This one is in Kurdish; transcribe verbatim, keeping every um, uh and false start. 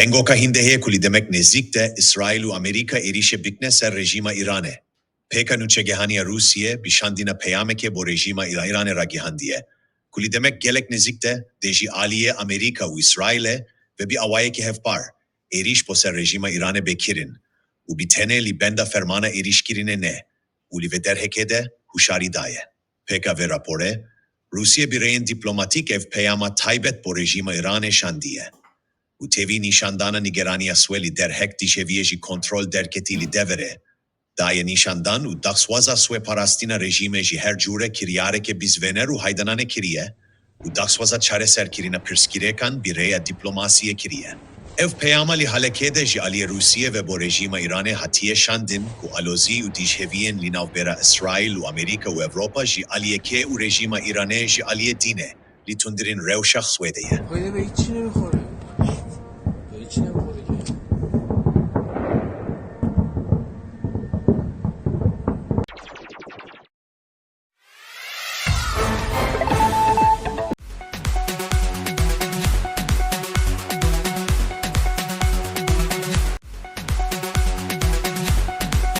Engoka hîn de heye ku li demek nêzîk de Îsraîl û Amerîka êrîşê bikne ser rejîma Îranê. Pêka nûçegihaniya Rûsiyê bi şandina peyamekê bo rejîma Îra- Îranê ragihandiye ku li demek gelek nêzîk de dê ji aliyê Amerîka û Îsraîlê ve bi awayekî hevpar êrîş bo ser rejîma Îranê bê kirin û bi tenê li benda fermana êrîşkirinê ne û li vê derhekê de huşarî daye. Pêka vê raporê, Rûsiyê bi rêyên dîplomatîk ev peyama taybet bo rejîma Îranê şandiye û tevî nîşandana nîgeraniya xwe li derhek dijheviyê ji kontrol derketî li deverê daye nîşandan û daxwaza xwe parastina rejîmê ji her cûre kiryareke bizvener û haydananê kiriye û daxwaza çareserkirina pirsgirêkan bi rêya dîplomasiyê kiriye. Ev peyama li halekê de ji aliyê Rûsiyê ve bo rejîma Îranê hatiye şandin ku alozî û dijheviyên li navbera Îsraîl û Amerîka û Ewropa ji aliyê kê û rejîma Îranê ji aliyê dînê li tundtirîn rewşa xwe de ye. Öyle ve içine